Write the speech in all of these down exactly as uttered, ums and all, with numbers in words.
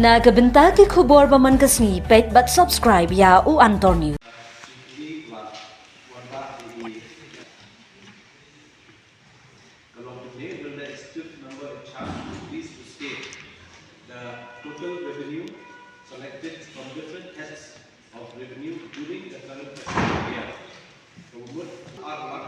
Na ka bynta ki khubor ba man ka sngi, peit bad subscribe ïa u Antor News. Ka long today, will the executive member in charge please to state the total revenue collected from different heads of revenue during the current fiscal year? Ka mut ar lak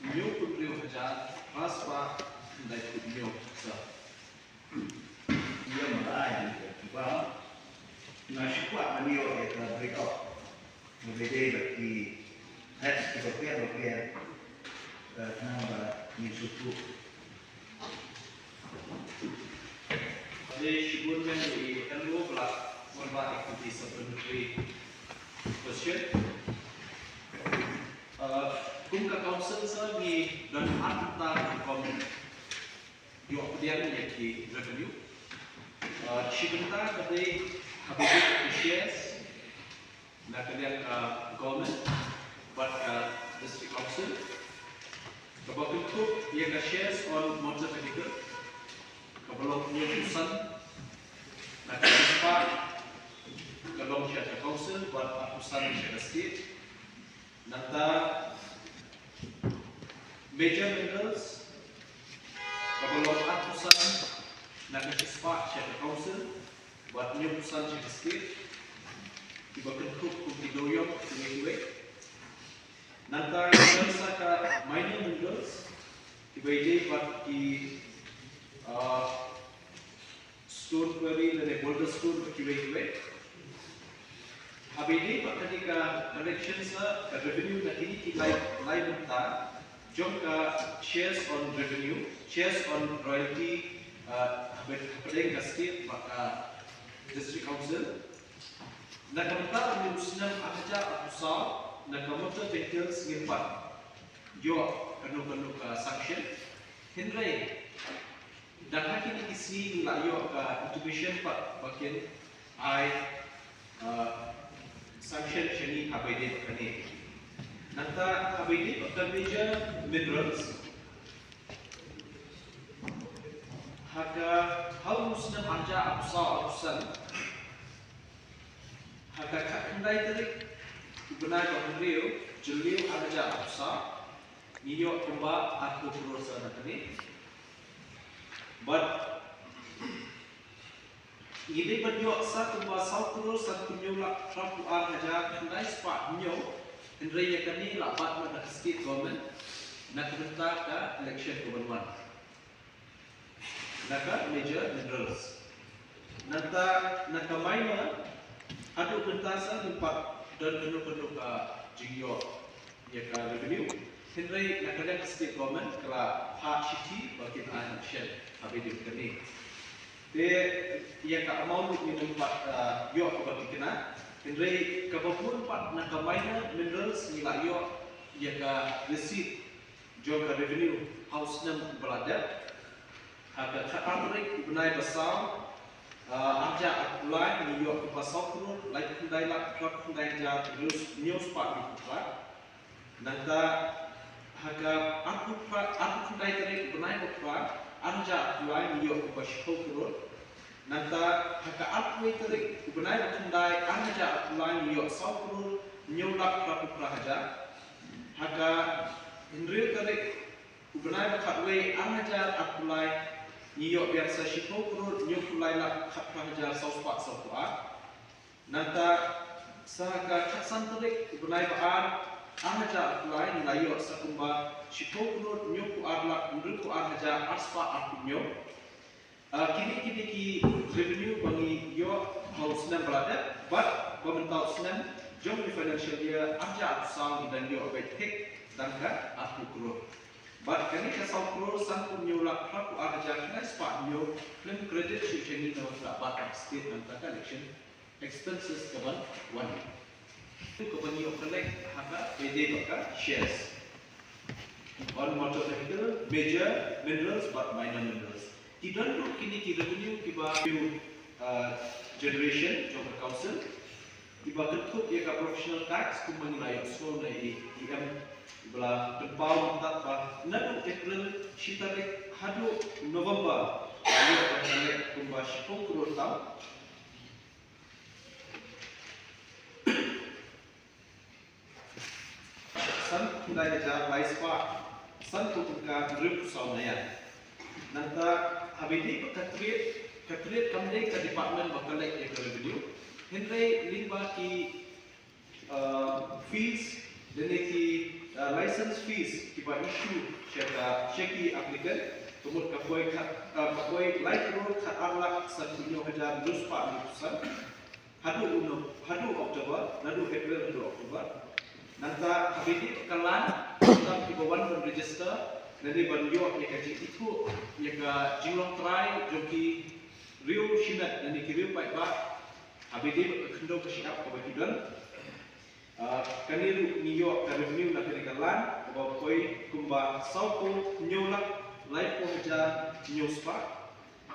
hynñiew phew hynriew hajar phra spah khyndai phew hynñiew, sir. Ïa ma ai ki ba nga shu kwah ban ïoh ïa ka break up. Nga dei bad ki heads kiba pher ba pher, eh, khnang ba ngin shu phuh. Te shibun mem i N O Black, one ba ek ki supplementary question. Uh, kum ka council, sir, ngi don ar bynta ka comment ïoh pdiang ïa ki revenue. Uh, shi bynta ka dei kaba ïoh ki shares na ka liang ka government bad ka district council. Kaba kynthup ïa ka shares on motor vehicle, kaba long hynñiew percent na ka shispah ka long sha ka council bad arphew percent sha ka state. Nangta major minerals, kaba long arphew percent na ka shispah sha ka council bad hynñiew percent sha ka state, kiba kynthup kum ki dewïong kiwei kiwei. Nangta ki don sa ka minor minerals, kiba ïadei bad ki, ah, stone quarry lane boulder stone bad kiwei kiwei. Haba ïadei bad kane ka collection, sir, ka revenue na kine ki lai, lai bynta jong ka shares on revenue, shares on royalty, ah, hapdeng ka state bad ka district council. Na ka bynta u snem ar hajar arphew saw, na ka motor vehicles ngim pat ïoh kano kano ka sanction. Hynrei dang ha kine ki sngi ngi la ïoh ka intimation pat ba kin ai, uh, sanction sha ngi haba ïadei bad kane. Nangta haba ïadei bad ka major minerals, ha ka, ha u snem ar hajar arphew saw arphew san, ha ka khatkhyndai tarik u bnai ba hynriew Jylliew ar hajar arphew saw, ngi ïoh kumba arphew klur sa na kane. Bad ngi dei ban ïoh sa kumba saw klur sanphew hynñiew lak phraphew ar hajar khyndai spah hynñiew, hynrei ïa kane la bat na ka state government na ka bynta ka election ka ban wan. Na ka major minerals. Nangta na ka minor, haduh mynta sa ngim pat don kano kano ka jingïoh ïa ka revenue. Hynrei na ka liang ka state government ka la phah shithi ba kin ai action ha kane. Te ïa ka amount ruh ngim pat, uh, ïoh kaba thikna. Hynrei kaba bun pat na ka minor minerals ngi la ïoh ïa ka receipt jong ka revenue ha u snem uba la dep. Ha ka khatar tarik u bnai ba saw, ah, ar hajar arphew lai, ngi ïoh kumba saw klur laiphew khyndai lak phraphew khyndai hajar hynriew spah hynñiew phra. Nangta ha ka arphew phra, arphew khyndai tarik u bnai ba phra, ar hajar arphew lai, ngi ïoh kumba shiphew klur. Nangta ha ka arphew wei tarik u bnai ba khyndai, ar hajar arphew lai, ngi ïoh saw klur hynñiew lak phraphew phra hajar. Ha ka hynriew tarik u bnai ba khatwei, ar hajar arphew lai, ngi ïoh biang sa shiphew klur hynñiewphew lai lak khatphra hajar saw spah sawphew ar. Nangta sa ha ka khatsan tarik u bnai ba ar, ar hajar arphew lai, ngi la ïoh sa kumba shiphew klur hynñiewphew ar lak hynriewphew ar hajar ar spah arphew hynñiew. Ah, kine, kine ki revenue ba ngi ïoh ha u snem ba la dep bad ba mynta u snem jong u financial year ar hajar arphew saw ngi dang ïoh beit thik tang ka arphew klur. Bad kane ka saw klur sanphew hynñiew lak phraphew ar hajar khyndai spah hynñiew khlem credit shuh sha ngi namar la bat na ka state namar ka election expenses ka ban wan. Kaba ngi ïoh collect ha kaba ïadei bad ka shares on motor vehicle, major minerals bad minor minerals. Ki don ruh kine ki revenue kiba, uh, generation jong ka council, kiba kynthup ïa ka professional tax, kumba ngi la ïohsngew na i E M, iba la pynpaw mynta ba naduh April shi tarik haduh November la ïoh ban collect kumba shiphew klur tam. Lai hajar lai spah sanphew tyngka hynriewphew saw naya. Nangta haba ïadei bad ka trade, ka trade kam dei ka department ba collect ïa ka revenue. Hynrei lyngba ki, uh, fees, lane ki, uh, license fees kiba issue sha ka, sha ki applicant, ka mut ka poi khat, uh, ka poi lai klur khat ar lak sanphew hynñiew hajar hynriew spah hynriewphew san. Haduh u Nov-, haduh October, naduh April haduh October. Nangta haba ïadei bad ka land, nangta kiba wan ban register, lane ban ïoh ïa ka jingithuh ïa ka jinglong trai jong ki riew shimet lane ki riew paidbah. Haba ïadei bad ka khyndew ka shyiap kaba ki don, ah, kane ruh ngi ïoh ka revenue na kane ka land kaba poi kumba sawphew hynñiew lak laiphew hajar hynñiew spah.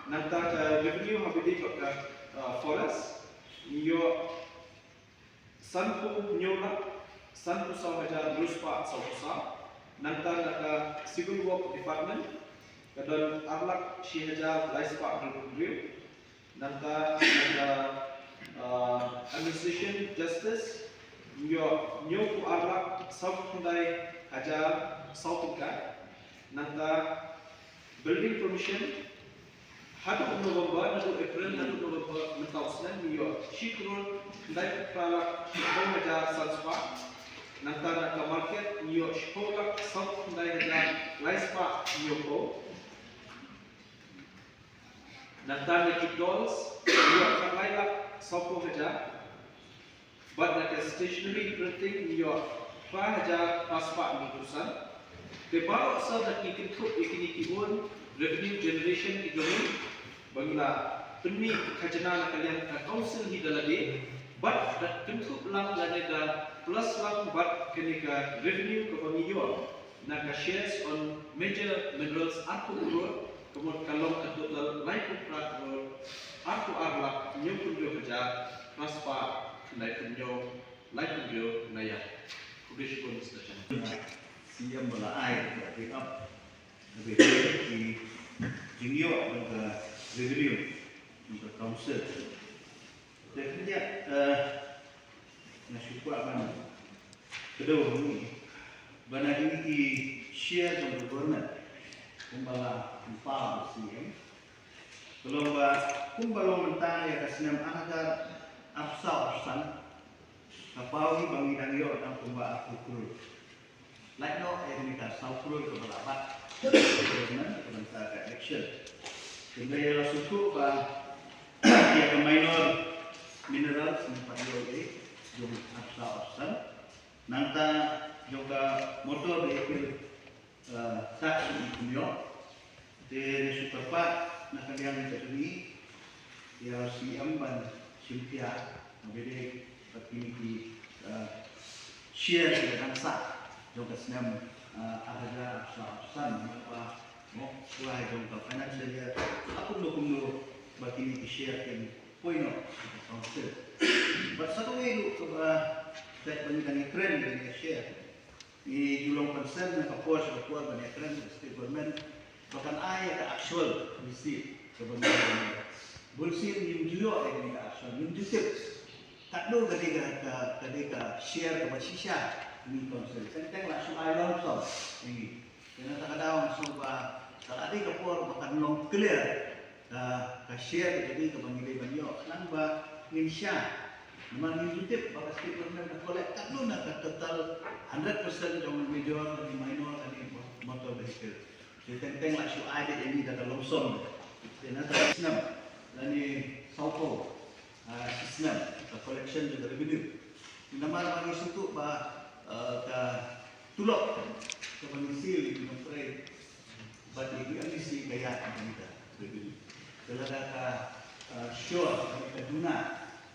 Nangta ka revenue haba ïadei bad ka, ah, forest ngi ïoh sanphew hynñiew lak sanphew saw hajar hynriew spah sawphew saw. Nangta na ka civil work department ka don ar lak shi hajar lai spah hynriewphew hynriew. Nangta na ka, ah, administration justice ngi ïoh hynñiewphew ar lak sawphew khyndai hajar saw tyngka. Nangta building permission haduh November, naduh April haduh November mynta u snem ngi ïoh shi klur khyndaiphew phra lak shiphew hajar san spah. Nangta na ka market ngi ïoh shiphew lak sawphew khyndai hajar lai spah hynñiewphew. Nangta na ki dolls ngi ïoh khatlai lak sawphew hajar. Bad na ka stationery printing ngi ïoh phra hajar phra spah hynñiewphew san. Te baroh sa da ki kynthup ïa kine ki bun revenue generation ki jong ngi ba ngi la pynmih khajna na ka liang ka council hi da lade. Bad da kynthup lang lane da plus lang bad kane ka revenue kaba ngi ïoh na ka shares on major minerals arphew klur, ka mut ka long ka total laiphew phra klur arphew ar lak hynñiewphew hynriew hajar phra spah khyndaiphew hynñiew laiphew hynriew naya. Khublei shibun Mister Chairman. C M ba la ai ka pick up ka pick up ki jingïoh jong ka revenue jong ka council. Te khyndiat, eh, nga shu kwah ban kdew hangne ba na kine ki share jong ka government kumba la pynpaw da C M. Ka long ba kumba long mynta ïa ka snem ar hajar arphew saw arphew san ka paw hi ba ngi dang ïoh tang kumba arphew klur. Lait noh ïa kane ka saw klur kaba la bat. Government ka bynta ka election. Hynrei ïa la sngewthuh ba ïa ka minor minerals ngim pat ïoh ei jong arphew saw arphew san. Nangta jong ka motor vehicle, eh, tax ngim ïoh. Te ngi shu kyrpad na ka liang ka jong ngi ïa u C M ban shim khia na bede bad kine ki, eh, share ki dang sah jong ka snem, eh, ar hajar arphew saw arphew san, namar ba mo kwai jong ka financial year ha kumno kumno ba kine ki share kin poi noh ha ka council. Bad sa kawei ruh kaba, eh, ba ngi dang ïakren ïa kane ka share. Ngi ju long concern na ka por sha ka por ban ïakren bad state government ba kan ai ïa ka actual receipt kaba ngi, bun sien ngim ju ïoh ïa kane ka actual, ngim ju tip katno ka dei ka, ka, ka dei ka share kaba shisha ngi council. Teng teng la shu ai lump sum ïa ngi. Te na kata ka daw nga sngew ba ka la dei ka por ba kan long clear ka, ka share ka jong ngi kaba ngi dei ban ïoh khnang ba ngin sha. Namar ngim ju tip ba ka state government ka collect katno na ka total hundred percent jong major lane minor lane motor vehicle. Te teng teng la shu ai beit ïa ngi da ka lump sum. Te na ka snem lane sawphew, ah, shi snem ka collection jong ka revenue. Namar ba ngi sngewthuh ba, ah, ka tulop kaba ngi siew ïa ki nongtrei bad ïa ki M D C ka ïaid na ka mita revenue. Te lada ka, ah, shor ka mita duna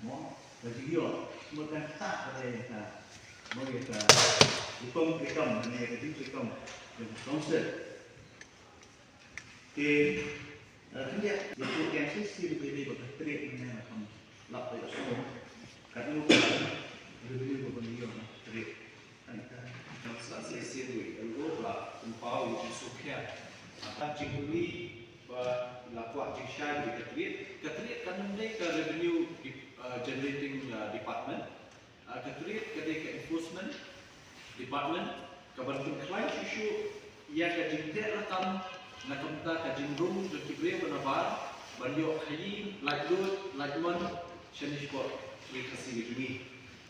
mo ka jingïoh mo kan ta ka dei ka mo ïa ka hukum treikam ne ïa ka jingtreikam jong ka council. Te, eh, khyndiat ïa ka M C C ba dei ba ka trade ne kam lap ïa ka sum ka dei ka revenue ba ban ïoh na trade. Kan sa sa sien wi, el go ba pynpaw ïa ka sukhiat. Ata jingkylli ba la kwah jingshai ïa ka trade. Ka trade kan ym dei ka revenue de-, uh, generating, uh, department. Uh, ka trade ka dei ka enforcement department. Ka ban pynkhlaiñ shuh shuh ïa ka jingteh lakam na ka bynta ka jingrung jong ki briew ba nabar ban ïoh khaïi laitluid laitmon shane shapoh Ri Khasi ka jong ngi.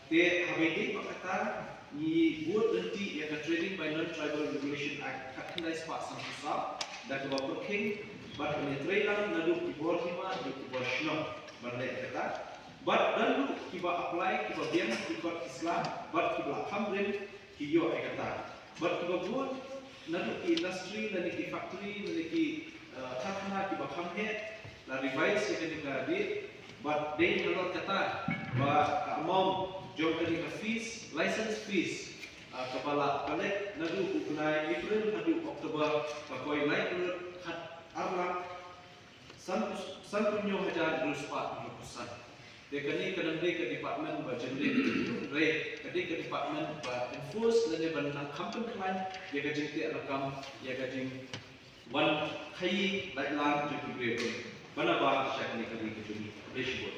Te haba ïadei bad kata, ngi bud lynti ïa ka Trading by Non-Tribal Regulation Act khatkhyndai spah sanphew saw da kaba pyrkhing bad ban ïatreilang naduh ki bor hima haduh ki bor shnong ban leh ïa kata. Bad naduh kiba apply, kiba biang ki kot ki sla bad kiba la kham rim ki ïoh ïa kata. Bad kiba bud naduh ki industry lane ki factory lane ki, eh, karkhana kiba kham heh, la revise ïa kane ka date. Bad dei halor kata ba ka amount jong kane ka fees, license fees, eh, kaba la collect naduh u bnai April haduh October ka poi laiphew khat ar lak san, sanphew hynñiew hajar hynriew spah hynriewphew san. Te kane ka nang dei ka department ba generate, hynrei ka dei ka department ba enforce lane ban nang kham pynkhlaiñ ïa ka jingteh lakam, ïa ka jingwan khaïi laitlang jong ki briew ba nabar sha kane ka ri ka jong ngi. Khublei shibun.